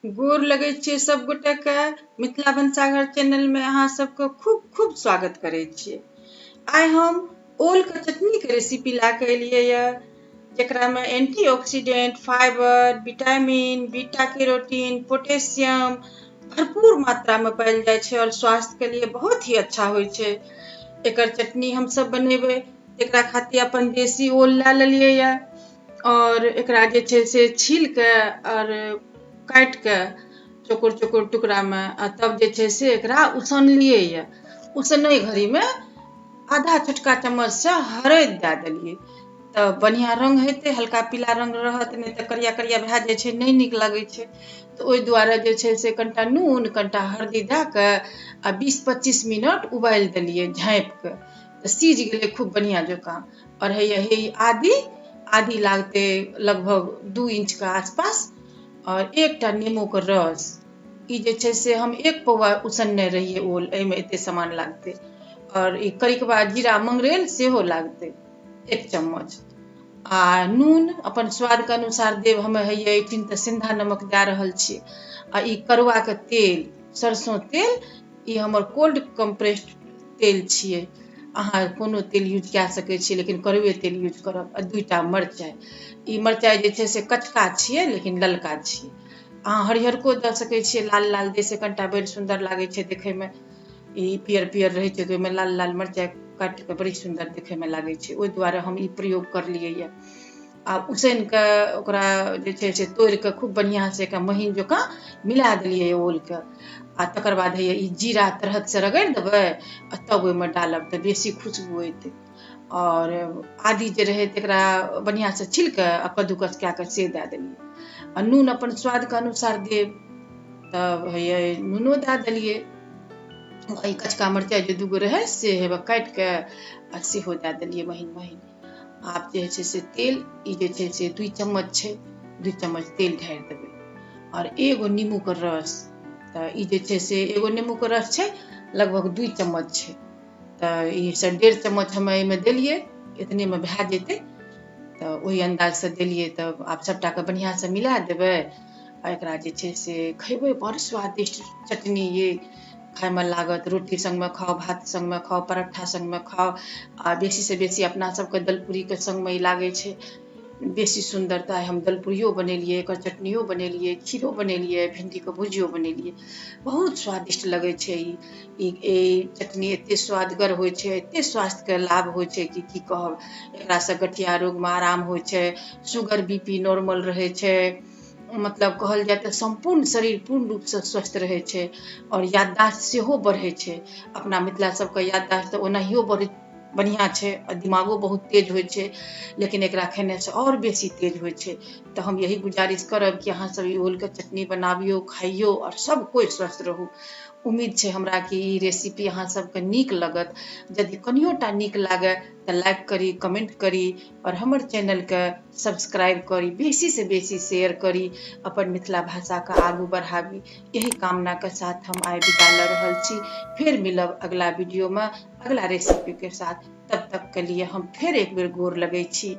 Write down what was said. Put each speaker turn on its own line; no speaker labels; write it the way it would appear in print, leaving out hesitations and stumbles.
गोर लगै छियै सब गोटे के। मिथिला भनसाघर चैनल में अहाँ सबके खूब खूब स्वागत करै छियै। आइ हम ओल के चटनी के रेसिपी ला के एलियै ये, जेकरा में antioxidant, fibre, vitamin, beta carotene, potassium भरपूर मात्रा में पायल जाइ छै और स्वास्थ्य के लिए बहुत ही अच्छा होइ छै। एकर चटनी हम सब बनेबै, एकरा खातिर अपन देसी ओल लए लेलियै ये और एकरा जे छै से छील के और काटि के चौकोर चौकोर टुकड़ा में आ तब जे छै से एकरा उसनलियै ये। उसनै घड़ी में आधा छोटका चम्मच से हरदि दए देलियै तऽ बढ़िआँ रङ्ग हेतै, हल्का पीला रङ्ग रहत, नहि तऽ करिया करिया भए जाइ छै, नहि नीक लगै छै। तऽ ओहि दुआरे जे छै से कनिटा नून कनिटा हरदि दए कऽ आ 20-25 मिनट उबालि देलियै झाँपि कऽ, तऽ सीझ गेलै खूब बढ़िआँ जकाँ। आओर हैया हे आदी, आदी लागतै लगभग 2 इंचके आसपास, आओर एकटा नेमोके रस। ई जे छै से हम 1 पौआ उसनने रहियै ओल, एहिमे एते सामान लागतै। आओर ई करिकबा जीरा मंगरैल सेहो लागतै 1 चम्मच। आ नून अपन स्वादके अनुसार देब। हम हैया एहिठिन तऽ सिन्धा नमक दए रहल छियै। आ ई करुआके तेल, सरसों तेल, ई हमर कोल्ड कम्प्रेस्ड तेल छियै। अहाँ कोनो तेल यूज कए सकै छियै, लेकिन करुए तेल यूज करब। आ 2टा मरचाइ, ई मरचाइ जे छै से कचका छियै लेकिन ललका छियै। अहाँ हरिहरको दऽ सकै छियै, लाल लाल दै से कनिटा बड़ सुन्दर लागै छै देखैमे। ई पियर पियर रहै छै तऽ ओहिमे लाल लाल मरचाइ काटि कऽ बड़ी सुन्दर देखैमे लागै छै, ओहि दुआरे हम ई प्रयोग करलियै यऽ। आ उसनि कऽ ओकरा जे छै से तोड़ि कऽ खूब बढ़िआँसँ एकरा महीन जकाँ मिला देलियै ओलके। आ तकर बाद हैया ई जीरा तरहथसँ रगड़ि देबै आ तब ओहिमे डालब तऽ बेसी खुशबू अयतै। आओर आदी जे रहै तकरा बढ़िआँसँ छील कऽ आ कद्दूकस कए कऽ से दए देलियै। आ नून अपन स्वादके अनुसार देब, तब हैया नूनो दए देलियै। एहि कचका मरचाइ जे 2 गो रहै से हेबे काटि कऽ आ सेहो दए देलियै महीन महीन। आब जे छै से तेल, ई जे छै से 2 चम्मच छै, 2 चम्मच तेल ढारि देबै। आओर एगो नीमूके रस, तऽ ई जे छै से एगो नीमूके रस छै, लगभग 2 चम्मच छै, तऽ ई से 1.5 चम्मच हम एहिमे देलियै, एतनेमे भए जेतै, तऽ ओहि अन्दाजसँ देलियै। तऽ आब सबटाके बढ़िआँसँ मिला देबै आ एकरा जे छै से खेबै। बड़ स्वादिष्ट चटनी ये खायमे लागत। रोटी सङ्गमे खाउ, भात सङ्गमे खाउ, पराठा सङ्गमे खाउ, आ बेसीसँ बेसी अपना सबके दलपूरीके सङ्गमे ई लागै छै बेसी सुन्दर। तऽ आइ हम दलपूरियो बनेलियै, एकर चटनियो बनेलियै, खीरो बनेलियै, भिण्डीके भुजियो बनेलियै। बहुत स्वादिष्ट लगै छै ई चटनी, एते स्वादगर होइ छै, एते स्वास्थ्यके लाभ होइ छै कि की कहब। एकरासँ गठिया रोगमे आराम होइ छै, शुगर बी पी नॉर्मल रहै छै, मतलब कहल जाय तऽ सम्पूर्ण शरीर पूर्ण रूपसँ स्वस्थ रहै छै और याददाश्त सेहो बढ़ै छै। अपना मिथिला सबके याददाश्त तऽ ओनाहियो बड़ बढ़िआँ छै आ दिमागो बहुत तेज होइ छै, लेकिन एकरा खेनेसँ आओर बेसी तेज होइ छै। तऽ हम यही गुजारिश करब कि अहाँ सब ई ओलके चटनी बनाबियौ, खाइयौ और सब कोइ स्वस्थ रहू। उम्मीद छै हमरा कि ई रेसिपी अहाँ सबके नीक लगत। यदि कनियोटा नीक लागए तऽ लाइक करी, कमेंट करी और हमर चैनलके सब्सक्राइब करी, बेसी से बेसी शेयर करी, अपन मिथिला भाषाके आगू बढ़ाबी। यही कामनाके साथ हम आइ विदा लऽ रहल छी। फेर मिलब अगला वीडियोमे अगला रेसिपीके साथ। तब तक के लिए हम फेर एक बेर गोर लगै छी।